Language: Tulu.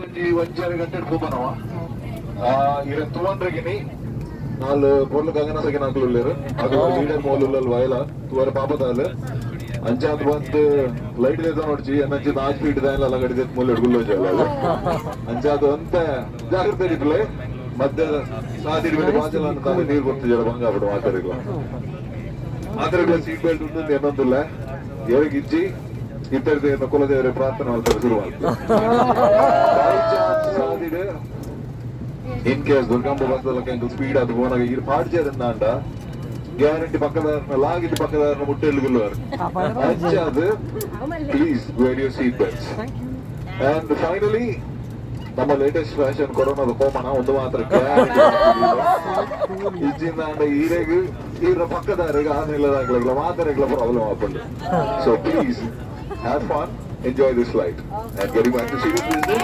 ಒಂಜಿ ಒಂಜರೆ ಗಂಟೆ ಪೋಪನವ ಇರ ತುವಂಡ್ರಗಿನಿ ನಾಲ್ ಪೊರ್ಲು ಗಗನ ಸಗಿನ ಉಲ್ಲೆರ್. ಅದು ಲೀಡರ್ ಮೋಲ್ ವಯಲ ತುವರ ಪಾಪದಾಲ್. ಅಂಚಾದ್ ಬಂದು ಲೈಟ್ ದೇತ ನೋಡ್ಚಿ ಎನ್ನಂಚಿ ನಾಜ್ ಫೀಟ್ ದಾಯಲ ಲಗಡಿ ದೇತ್ ಮೂಲೆ ಗುಲ್ಲೋ ಜಲ್ಲ. ಅಂಚಾದ್ ಒಂತ ಜಾಗ್ರತೆ ಇಪ್ಪಲೆ. ಮಧ್ಯ ಸಾದಿಡ್ ಬಿಟ್ಟು ಬಾಜಲ ತಾನೆ ನೀರು ಕೊಡ್ತಿದ್ದೀರ, ಬಂಗ ಆಗ್ಬಿಡು. ಮಾತಾಡಿಲ್ಲ, ಮಾತಾಡಿಲ್ಲ. ಸೀಟ್ ಬೆಲ್ಟ್ ಉಂಟು ಎನ್ನೊಂದಿಲ್ಲ ಏರಿಗೆ ಇಜ್ಜಿ. ಇತ್ತರ್ದ ಕುಲದೇವರ ಪ್ರಾರ್ಥನೆ ಮಾಡ್ತಾರೆ ಶುರು. ಬೈ ಚಾನ್ಸ್ ಸಾದಿಡ್ ಇನ್ ಕೇಸ್ ದುರ್ಗಾಂಬ ಬಸ್ದಲ್ಲ ಸ್ಪೀಡ್ ಅದು ಪೋನಾಗ ಇರ್ ಪಾಡ್ಜೇರಂದಾಂಡ ಗ್ಯಾರಂಟಿ ಪಕ್ಕದಾರನ ಲಾಗಿದ್ದು ಪಕ್ಕದಾರನ ಮುಟ್ಟೆಲ್ ಗುಲ್ಲುವಾರು. ಅಂಚಾದ್ please wear your seat belts. And finally, ನಮ್ಮ ಲೇಟೆಸ್ಟ್ ಫ್ಯಾಷನ್ ಕೊರೋನಾದ ಕೋಮನ ಒಂದು ಮಾತ್ರ ಗ್ಯಾರಂಟಿ. ಇಜ್ಜಿಂದಾಂಡ ಈರೆಗ್, ಈರ ಪಕ್ಕದಾರೆಗ್, ಆ ನಿಲ್ಲದಾಗ್ಲಿಲ್ಲ, ಮಾತಾರೆಗ್ಲ ಪ್ರಾಬ್ಲಮ್ ಆಪುಂಡು. So please have fun, enjoy this flight. And getting back to serious business.